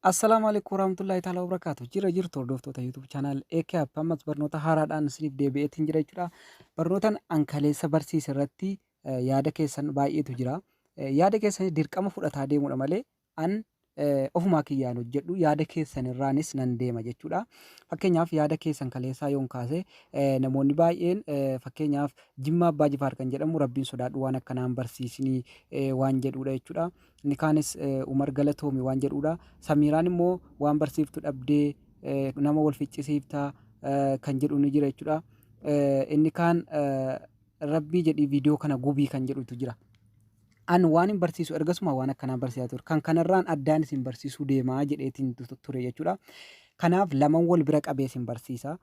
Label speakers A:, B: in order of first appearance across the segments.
A: Assalaamu alaikum warahmatullahi ta'ala wabarakaatu. Jira jirtu hordoftoota YouTube channel AK App, ammas barnoota haaraadhaan isiniif deebi'eetiin jira jechuudha. Barnootan an kaleessa barsiise irratti yaada keessan baay'eetu jira. Yaada keessan dirqama fudhataa deemuudha malee an ofumaa kiyyaan hojjedhu, yaada keessan irraanis nan deema jechuudha. Fakkeenyaaf, yaada keessan kaleessaa yoon kaase, namoonni baay'een, fakkeenyaaf Jimmaa Abbaa Jifaar kan jedhamu, "Rabbiin sodaadhu, waan akkanaan barsiisinii" waan jedhudha jechuudha. Inni kaanis "Umar, galatoomi" waan jedhudha. Samiiraan immoo "Waan barsiiftu dhabdee nama wal ficcisiiftaa" kan jedhu ni jira jechuudha. Inni kaan "Rabbii jedhii viidiyoo kana gubii" kan jedhutu jira. An waan hin barsiisu ergasuma waan akkanaa barsiisaa ture. Kan kanarraan addaan isin barsiisuu deemaa jedheetiin ture jechuudha. Kanaaf laman wal bira qabee isin barsiisa.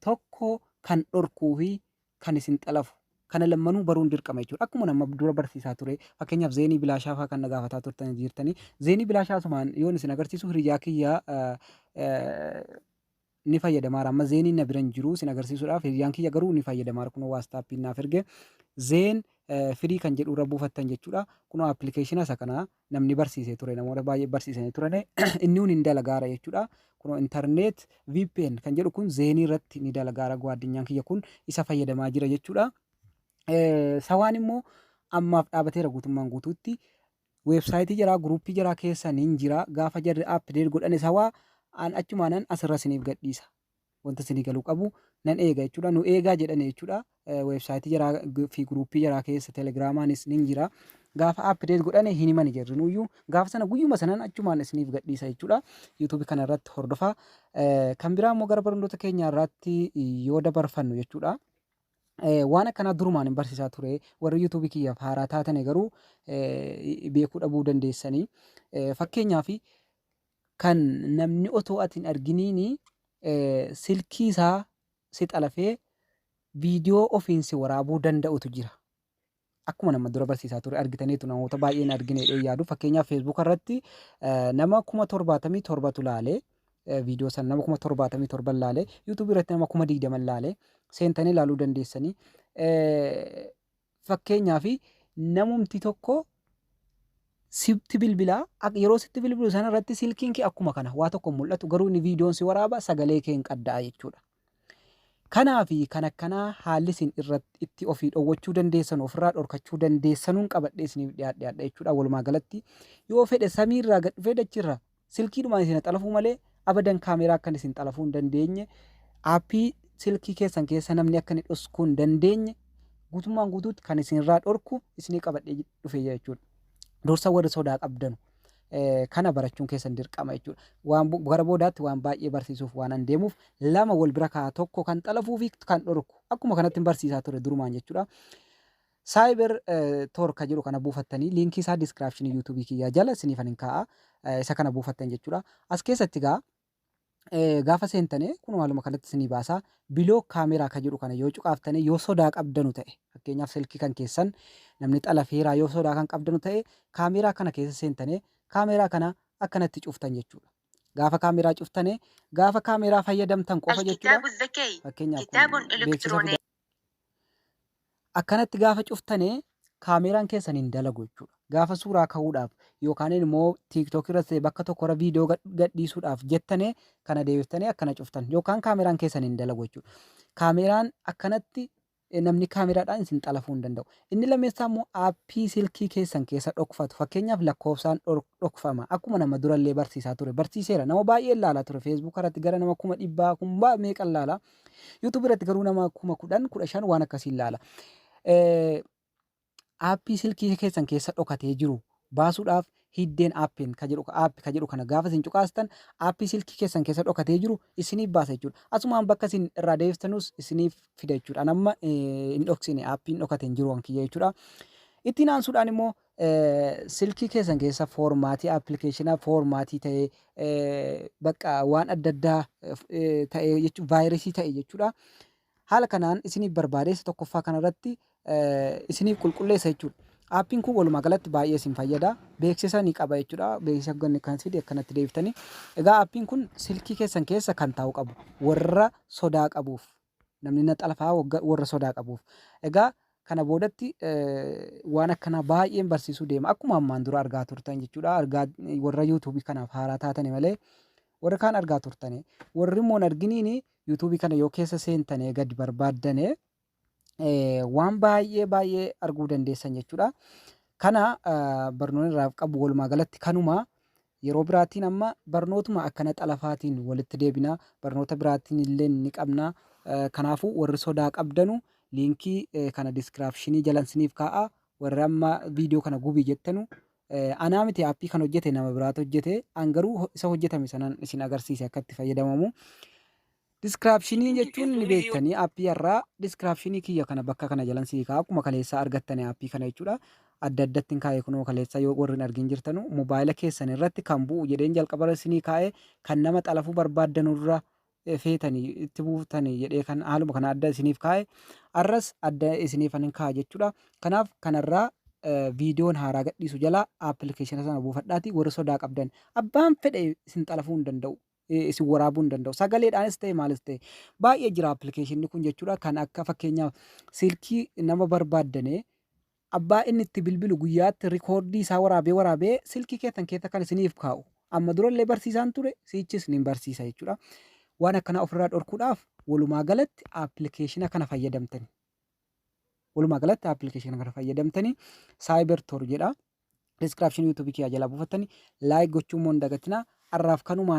A: Tokko kan dhorkuu fi kan isin xalafu. Kana lammanuu baruun dirqama jechuudha. Akkuma nama dura barsiisaa ture. Fakkeenyaaf, Zeenii bilaashaa fa'aa kan na gaafataa turtan jirtanii. Zeenii bilaashaa asumaan yoon isin agarsiisu, hiriyaa kiyya ni fayyadamaara. Amma Zeeniin na bira hin jiru isin agarsiisuudhaaf, hiriyaan kiyya garuu ni fayyadamaara. Kunoo WhatsAppiin naaf erge. Zain Free kan jedhu irra buufattan jechuudha. Kunoo appilikeeshina isa kana namni barsiisee ture, namoota baay'ee barsiisanii turan, inni kun hin dalagaara jechuudha. Kunoo internet VPN kan jedhu kun Zeenii irratti ni dalagaara, gwaaddinyaan kiyya kun isa fayyadamaa jira jechuudha. Sawaan immoo ammaaf dhaabateera guutummaan guutuutti. Weebsaayitii jaraa, guruppii jaraa keessa nin jira. Gaafa jarri update godhane sawaa an achumaanan asirra isiniif gadhiisa. Wanta isinii galuu qabu, nan eega jechuudha. Nu eegaa jedhane jechuudha. Weebsaayitii jaraa fi guruppii jaraa keessa telegiraamaanis nin jira. Gaafa update godhane hin himani jarrinuyyuu. Gaafa sana guyyuma sanan achumaan isiniif gadhiisa jechuudha. YouTube kana irratti hordofaa. Kan biraa immoo gara barnoota keenya irraatti yoo dabarfannu jechuudha. Waan akkanaa durumaan hin barsiisaa ture. Warri YouTube kiyyaaf haaraa taatane garuu beekuu dhabuu dandeessanii. Fakkeenyaaf, kan namni otoo ati hin arginiini silkii isaa si xalafee viidiyoo ofiin si waraabuu danda'utu jira. Akkuma nama dura barsiisaa ture argitaniitu, namoota baay'een argine jedhee yaadu. Fakkeenyaaf, Facebook irratti nama 77,000tu laale. Viidiyoo sana nama 77,000 laale. YouTube irratti nama 20,000 laale. Seentanii ilaaluu dandeessanii. Fakkeenyaaf, namumti tokko sitti bilbilaa, yeroo sitti bilbilu sana irratti silkiin kee akkuma kana waa tokko mul'atu, garuu inni viidiyoon si waraaba, sagalee kee hin qadda'a jechuudha. Kanaa fi kan akkanaa haalli isin irratti itti ofii dhowwachuu dandeessan, ofirraa dhorkachuu dandeessanuun qabadhee isiniif dhiyaadhe jechuudha. Walumaa galatti, yoo fedhe samiirraa gad dhufee dachirra silkiidhumaan isin xalafuu malee, abadan kaameeraa akkan isin xalafuu hin dandeenye, aappii silkii keessan keessa namni akka inni dhoskuu hin dandeenye, guutummaan guutuutti kan isinirraa dhorku isinii qabadhee dhufe jechuudha. Dursa warri sodaa qabdanu kana barachuun keessan dirqama jechuudha. Waan gara boodaatti waan baay'ee barsiisuuf waan an deemuuf, lama wal bira kaa'a, tokko kan xalafuu fi kan dhorku. Akkuma kanatti barsiisaa ture durumaan jechuudha. Cyber Tor ka jedhu kana buufattanii, liinkii isaa description YouTube kiyyaa jala isiniifan hin kaa'a. Isa kana buufattan jechuudha. As keessatti gaa gaafa seentane kun haaluma kanatti isinii baasa. Block camera ka jedhu kana yoo cuqaaftanii, yoo sodaa qabdanu ta'e, fakkeenyaaf silkii kan keessan namni xalafeeraa yoo sodaa kan qabdanu ta'e, kaameeraa kana keessa seentane kaameeraa kana akkanatti cuftan jechuudha. Gaafa kaameeraa cuftane, gaafa kaameeraa fayyadamtan qofa jechuudha.
B: الكتاب الذكي
A: Fakkeenyaaf
B: كتاب
A: kun beeksisa
B: إلكتروني
A: fida. Akkanatti gaafa cuftane kaameeraan keessan hin dalagu jechuudha. Gaafa suuraa ka'uudhaaf yookaan immoo TikTok irratti bakka tokkorra viidiyoo gadhiisuudhaaf jettane, kana deebiftanii akkana cuftan yookaan kaameeraan keessan hin dalagu jechuudha. Kaameeraan akkanatti namni kaameeraadhaan isin xalafuu hin danda'u. Inni lammeessaa immoo aappii silkii keessan keessa dhokfatu. Fakkeenyaaf, lakkoofsaan dhokfama. Akkuma nama durallee barsiisaa ture. Barsiiseera. Nama baay'ee ilaalaa ture. Facebook irratti gara nama 100,000 kuma meeqa ilaala. YouTube irratti garuu nama 10,000, 15,000 waan akkasii ilaala. Aappii silkii keessan keessa dhokatee jiru baasuudhaaf hidden app ka jedhu, app ka jedhu kana gaafa isin cuqaastan, aappii silkii keessan keessa dhokatee jiru isiniif baasa jechuudha. Asumaan bakka isin irraa deebiftanus isiniif fida jechuudha. An amma hin dhoksine, aappiin dhokate hin jiru kiyya jechuudha. Ittiin aansuudhaan immoo silkii keessan keessa foormaatii appilikeeshinaa foormaatii ta'ee, bakka waan adda addaa ta'ee jechuun vaayirasii ta'e jechuudha. Haala kanaan isiniif barbaade isa tokkoffaa kanarratti isiniif qulqulleessa jechuudha. Aappiin kun walumaa galatti baay'ee isin fayyada. Beeksisa ni qaba jechuudha. Beeksisa kan fide akkanatti deebiftanii. Egaa aappiin kun silkii keessan keessa kan taa'u qabu warra sodaa qabuuf. Namni na xalafaa warra sodaa qabuuf. Egaa Kana boodatti waan akkanaa baay'een barsiisuu deema. Akkuma ammaan dura argaa turtan jechuudha. Argaa warra YouTubeii kanaaf haaraa taatani malee warri kaan argaa turtani. Warri immoo hin arginiin YouTubeii kana yoo keessa seentane gadi barbaaddane waan baay'ee baay'ee arguu dandeessan jechuudha. Kana barnoonni irraa qabu walumaa galatti kanuma. Yeroo biraatiin amma barnootuma akkana xalafaatiin walitti deebina. Barnoota biraatiin illee ni qabna. Kanaafuu warri sodaa qabdanu linkii kana descriptionii jalan siniif kaa'a. Warri amma viidiyoo kana gubii jettanu, anaa miti appii kan hojjete, nama biraatu hojjete. An garuu isa hojjetame sanan isin agarsiise akka itti fayyadamamu. Descriptionii jechuun ni beektanii, appii irraa descriptionii kiyya kana bakka kana jalan sii kaa'a. Akkuma kaleessaa argattanii appii kana jechuudha. Adda addatti hin kaa'e. Kunoo kaleessa yoo warri hin argin jirtanu, mobaayila keessan irratti kan bu'u jedheen jalqaba isinii kaa'e, kan nama xalafuu barbaaddanurra feetanii itti buuftanii jedhee kan haaluma kana adda isiniif kaa'e, arras adda isiniif hin kaa'a jechuudha. Kanaaf kanarraa viidiyoon haaraa gadhiisu jala appilikeeshina sana buufadhaati warri sodaa qabdan, abbaan fedhe isin xalafuu hin danda'u. Isin waraabuu hin danda'u. Sagaleedhaanis ta'e maalis ta'e baay'ee jira appilikeeshinni kun jechuudha. Kan akka fakkeenyaaf silkii nama barbaaddane abbaa inni itti bilbilu guyyaatti recordii isaa waraabee waraabee silkii keessan keessa kan isiniif kaa'u. Amma durallee barsiisaan ture, siichis ni barsiisa jechuudha. Waan akkanaa ofirraa dhorkuudhaaf walumaa galatti appilikeeshina kana fayyadamtani. Walumaa galatti appilikeeshina kana fayyadamtanii Cyber Tor jedha. Descriptionii YouTubeii kiyyaa jalaa buufattanii like gochuu immoo hin dagatinaa. Har'aaf kanumaan.